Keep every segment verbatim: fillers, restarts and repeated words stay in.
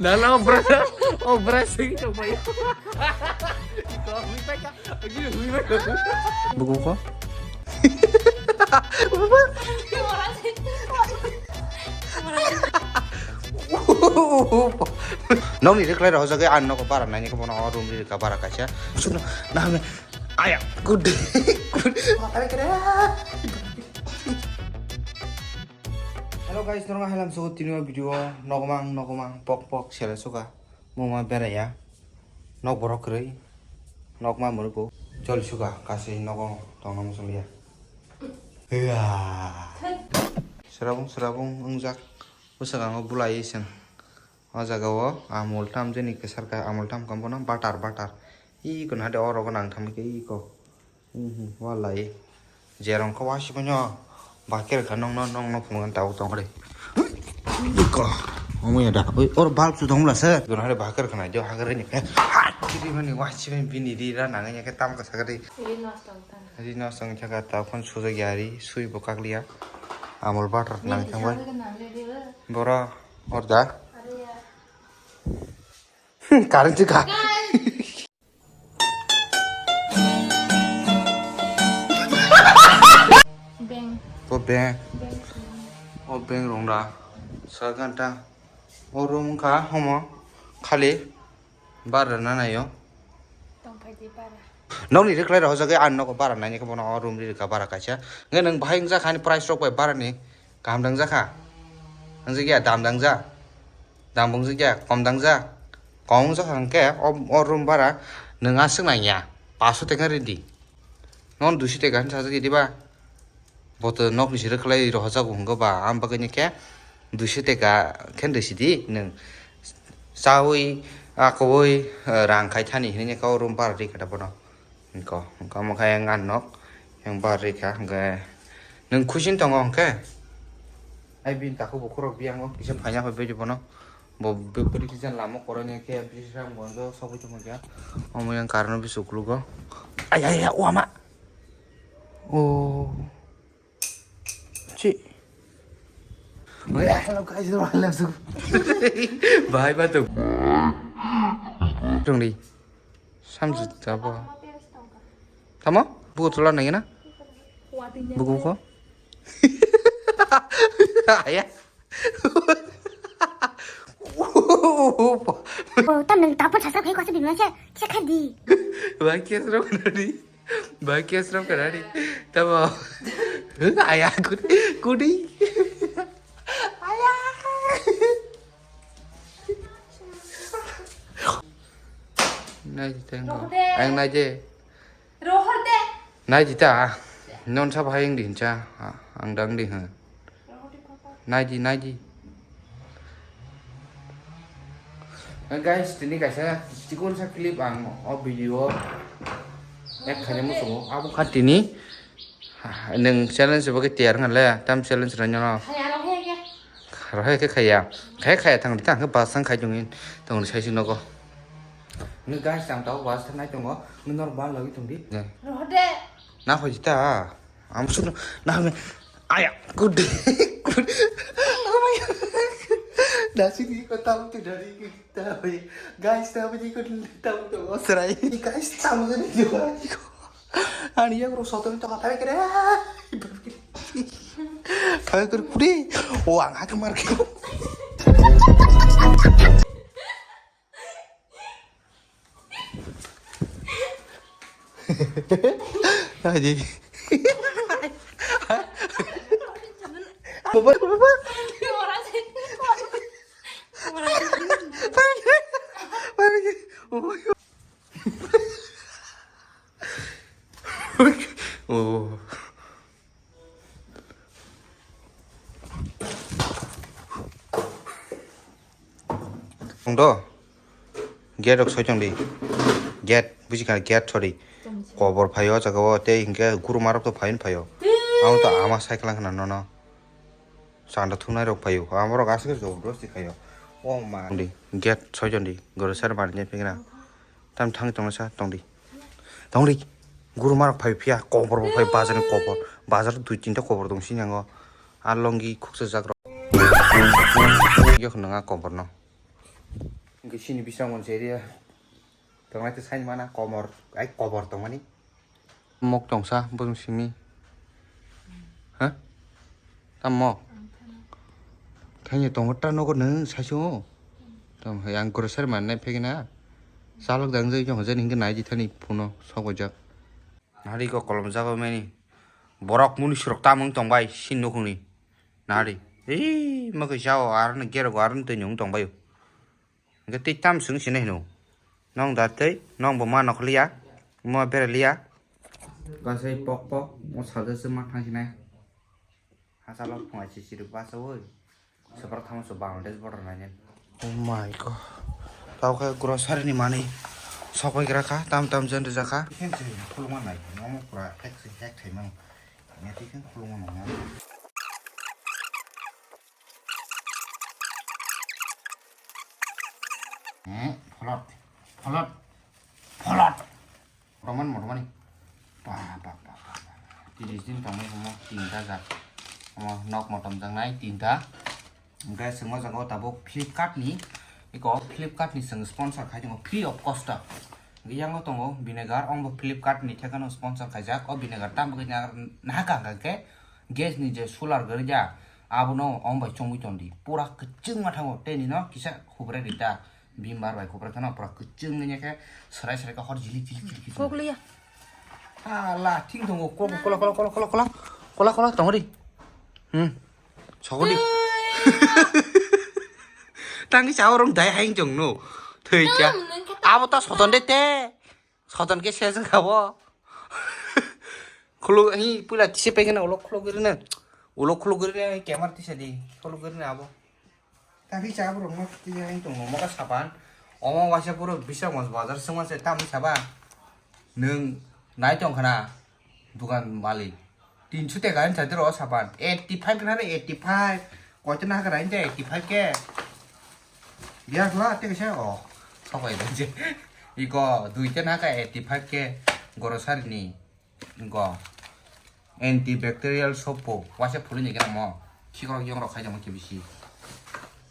Nana operasi, operasi gitu, Pak. Buku kok? Nokni rwkhlai rok hojagwi ang nogo bara naini khe bono o room ri rwkha bara kaisa. Suno nahme aya good day. Hello guys, norok hailam so tini o video nokmang nokmang pok pok sele suka muma beraya nok borok kwrwi nokma murugo chol suka kasi nogo tongna muchungya. Hiya. Srabung srabung wngjak bwskango bulai seng. O jaga o amul tam jeni kwsar ka amul tam kam bono butter butter. I kono hade o rogo nang thangwi khe i ko. Mhm, walai. Jerong khe wasi bono bakir kha nongno nongno phunukna tabuk tongre. Ko. Omo ya da. Oi, or bulb su dongla se. Kono hade bakir khna jo hagre ni. Ha, kiri mani wasi bini ri ra nang ya khe tam ka sagri. Ri nosto wngkha. Ri nosto wngkha ka ta phone sujak ya ri sui bo kakliya. Amul butter nang thangbai. Bini kisa nang le di ba. Boro. Orda. Are ya. Hmm, current ka. Beng. O beng. Beng. O beng rong da. Sa ganta. O room ka homo. Khali. Bara na nayo. Tongphai di bara. Nokni rwkhlai rok hojagwi ang nogo bara naini khe bono o room ri rwkha bara kaisa. Nge nwng bahai wngjak hani price rok bai bara ni kaham dang jakha. Wngjak ya dam dang ja. Dam bo wngjak ya kom dang ja. Kom wngjak kha hwnkhe o, o room bara nwng aswk nang ya. Paso teka ridi. Non duiso teka hinwi sajak ya diba. Bo to nokni siro khlai rohorjago hwngo ba, am bagwino khe duiso teka khe rwsidi nwng. Chaui, akoui, eh, rang khai thani hinwi khe o room bara rikha da bono. Hwnko, hwnko omo khe yang ang nok, yang bara rikha, hwnkhe nwng khuising tongo hwnkhe. Ai bini takhuk bukhuk rok biyango kisa phaina phaibaidi bono. Bo be-, bwrwi kisa lama kwrwini khe Bisramganjo sogwi tongmani khe. Omo yang kareno bisi uklogo. Ai, ai, ai, o ama. O. Chi. Hello guys, hello, hello. Bye, bye, to. Tongdi. Samjit tabo. Tamo? Buku tula nai na? Buku ko? Aya. Oh, tam nang tapo chasra khai kwasa bimla che, che khai di. Ba kesro kanadi. Ba kesro kanadi. Tamo. Aya kudi. Kudi. Aya. Nai tengko. Ang nai je. Rohor de. Nai jita. Non sa bahai ang din cha. Ang dang di ha. Nai di, nai di. Guys, tini kaisa chikon sa clip ang o video ek khani musungo. Abo kha tini nwng challenge bagwi tiyar ngan le tam challenge ranya no. Hai aro hai ya. Rohai khe khaya. Khai khaya thang di thang khe basang khai jongin tong sai sing nogo. Ngi guys, ang tau bus thanai tongo. Ngi nor ban lagi tong di. Ne. Rohde. Na hoi ta. Am sunu na me. Aya, good day. Good. Oh my God. Nasi di ko tau tu dari ta hoi. Guys, tau di ko tau tu osrai. Guys, tau ni juga. Ani yang ro soto to kata kere. Kare kuri. O ang hak mar ke. Aji. Baba, baba. Oh. Tong do. Gate rok soi tong di. Gate, buji kha gate, sorry. Kobor phaio o jaga o, tei hinkhe guruma rok to phaino phaio. Ang to ama cycle khna nono. Chanda thumnai rok phaio. Ama rok aswk jabardasti khaio. O ma. Tong di. Gate soi tong di. Goro sar mari nai phikna. Tam thang tongna sa tong di. Tong di. Guruma rok phai phiya kobor bo phai bazar ni kobor. Bazar dui tinta kobor tong sini ango. A longi khuksa jak rok. Yok nang a kobor no. Hwnkhe chini bising monseri tongnai tei saini mana komor, ai kobor tongmani. Mok tongsa bosong simi. Ha? Tam mok? Thangya tongo ta nogo nung saiso. Tam hai ang grocery mannai phegina. Chalok dang jai jong jani hingke nai di thani phuno sok bai jak. Nari ko kolom jago mani. Borok muni surok tamung tong bai sin nukhungni. Nari. Ei, ma khe jao, aroni gerok, aroni twi nyung tong baio. Hingke tei tam swng sinai hino. Nong da tei, nong bo ma nokliya, mo bereliya. Kasai pok pok, mo sajak se ma thang sinai. Hachalo phungai chichiri bachaui. Sepra thamo se Bangladesh border nainani. Oh my God. Tao khe grocery ni manwi sokoi gra kha, tam tam jen rijak kha. Khen se khuluma nai, nomo pura hack se hack thai mano. Nya tikhen khuluma nang. Hmm, pholot, pholot, pholot. Roman motomani. Ba, ba, ba, ba, ba. Tiris din tongmani omo tinta jak. Omo nok motom jaknai tinta. Hingke chwng o jaga o tabuk Flipkart ni, eko Flipkart ni chwng sponsor khai tongo free of cost o. Hingke yang o tongo vinegar, ong bo Flipkart ni thekano sponsor khaijak. O vinegar tam bagwi nahar, nahar kaham khe gas ni je solar gari ja, abono ong bai chongwi tondi. Pura kwchwng ma thango, tei nino kisa hubre rita. Bimbar bai kupra kheno pura kwchwng wngya khe serai serai khe hor jilik jilik jilik jilik. Kok liya. Hala thing tongo kok kola kola kola kola kola kola kola tongri. Hmm. Sogodi. Tangki sao rong dai haing jong no. Thoi kya. Tam nung khe tam. Abo ta soton de te. Soton ke ses wngkha bo. Khuluk hi puila tise pegena ulo khuluk giri na. Ulo khuluk giri na camera tise di. Khuluk giri na abo. Tapi cha borok no tise haing tongo moka sapan. Omo waisa puro Bisramganj bazar sima se tam saba. Nung nai tong khana dukan malik. Tinso teka hin chai tero sapan. Eighty five khana re eighty five. Koito na kara hin eighty five ke. Biar khla te kisa o. Sokai danje. Iko duita na ka eighty five ke. Grocery ni. Go. Antibacterial soap po. Waisa phulwi ni gana mo. Khikrok yongrok khai jamo kibisi.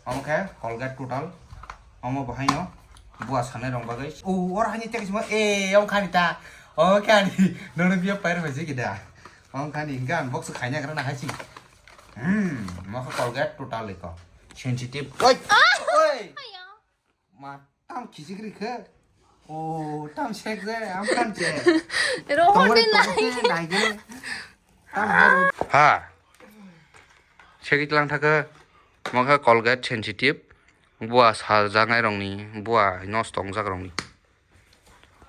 Omo khe Colgate total. Omo bahaino. Bua sanai rong bagwi. O, oro hani tek simo. E, omo khani ta. Omo khani. Nono biya pair bai jigi da. Omo khani gan box khaina gra na haisi. Hmm, mo khe Colgate total iko. Sensitive. Oi. Oi. Ma, tam khichik ri khe. O, tam sek je, am kan che. Rohor de nai. Nai ge. Tam ha. Ha. Segi tlang thaka, mokha Colgate sensitive. Bua sajangai rongni, bua nosto wngjak rongni.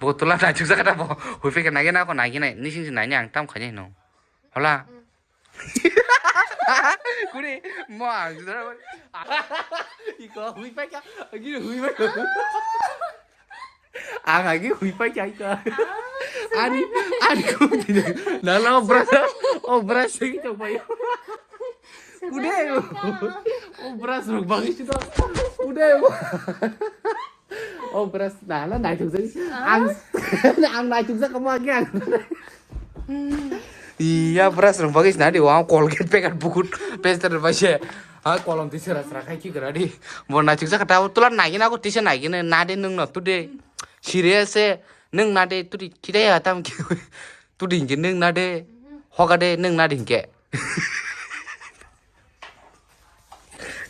Bo tula naichuk jak ta bo. Huipe ke nai ge na ko nai ge nai. Nising si nai ni ang tam khai no. Hola. Kuri, mo ang jora. Iko hui pai ka, agi hui pai ka. Ang agi hui pai ka iko. Ani, ani ko. Na la obra, obra segi to pai. Udah. Obra seruk bangi sih to. Udah. O brush na la naituk jak. Ang, ang naituk jak kamo agi ang. Iya brush rong bagis na di wang Colgate packet bukut pester bai se. Ha kolom tisa ra sra khai ki gra di. Bo naituk jak ta tulan nai gina ko tisa nai gina na de nung no tu de. Serious se nung na de tu di kidai ya tam ki. Tu di nung na de. Hoga de nung na di ke.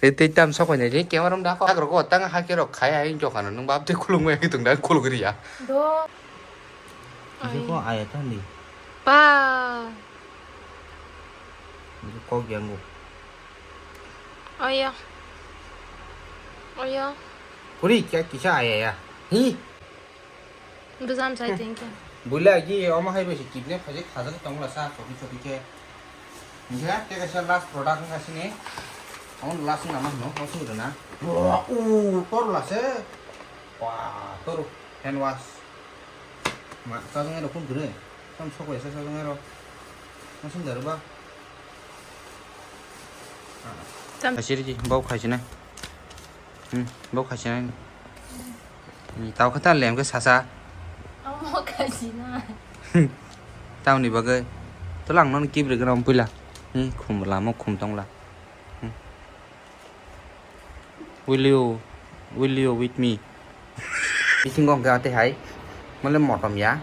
E tei tam sok nai je camera da ko. Agro ko tang ha ke rok khai ai jokano nung bab te khulung mai tung da khulung ri ya. Do. Ise ko aya tang di. Pa. Kok yang go. Aya. Aya. Puri kya kisa aya ya. Hi. Bwsam sai tengkhe. Buila agi omo hai bai se kidney phaijak khajak tongla sa chokwi chokwi khe. Hingkhe tei kaisa last product wngkha sini. Omo last wngna ma hino, omo sini rwna. O, toru lase. Wa, toru. Hand wash. Ma, chajang ero phun kwrwi. Tam sok bai sa chajang ero. Masing da rwba. Tam- Kaisa rigi, bau khaisina. Hmm, bau khaisina. Ni tau khe ta lem khe sasa. Omo khaisina. Tamni bagwi. Tolang non kibri gram puila. Hmm, khum lamo khum tongla. Hmm. Wilio. Will you with me? Bisingo hwnkhe atwi hai, mole motom ya,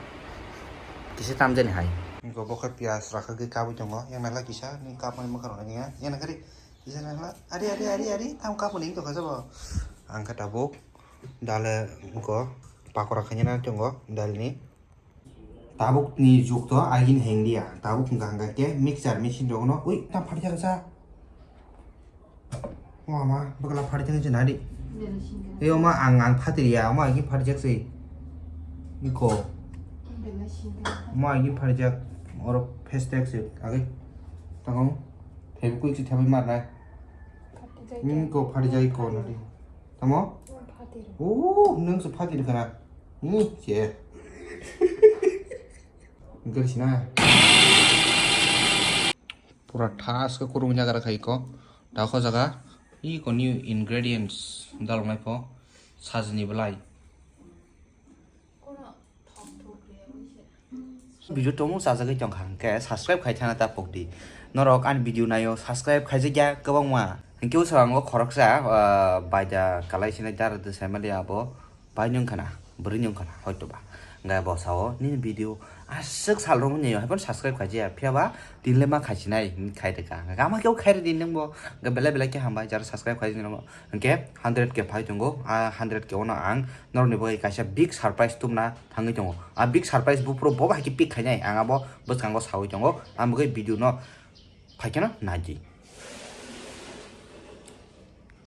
kisa tamjani hai. Hwnkhe bo khe piyaj rakha khe kabui tongo, yang naikha kisa, ni kapmani mwkhang rok nangya, yang naikha ri, kisa naikha, ari, ari, ari, ari, tam kapmani wngtokha jabo. Ang khe tabuk dal, hwnkhe pakora khaina nang tongo, dalni. Tabuk ni jug to agin henglia. Tabuk hwnkha hwnkha khe mixture machine rok no. Ui, tam pharijak sa. Wama, bwkla pharijak se nadi. Ei, oma ang, ang phatri ya, oma agin pharijak se. Iko. Oma agin pharijak. Oro fast track se. Age. Tangong. Fevikwik se thabai mar nai. Iko pharijak iko nadi. Tamo? O, nung se phatri kana. Hmm, che. Gari sina. Pura thas khe kurung jaga rwkha iko. Dakho jaga. Iko new ingredients daloknai pho. Sajni belai. Video tongmung chajagwi tongkha hwnkhe subscribe khai thana ta pokdi. Norok ani video naio subscribe khaijakya kwbangma. Hwnkhe usrango khoroksa, ah, baida kalai sinai dara de saimali abo. Bai nung khana, bwrwi nung khana, hoito ba. Hwnkhe bo sao, nini video aswk sal romani, haiphano subscribe khaijaya, phiya ba tinle ma khaisinai, hinwi khai rwkha. Hwnkhe ama khe khai rwdi nung bo, hwnkhe belai belai khe hambai, jara subscribe khaijak nung bo. Hwnkhe hundred K phai tongo, a hundred K ono ang norokni bagwi kaisa big surprise tubuna thangwi tongo. A big surprise buphuru bo bai khe pick khainai, ang abo bwskango saui tongo, ang bagwi video no phaikhe no naidi.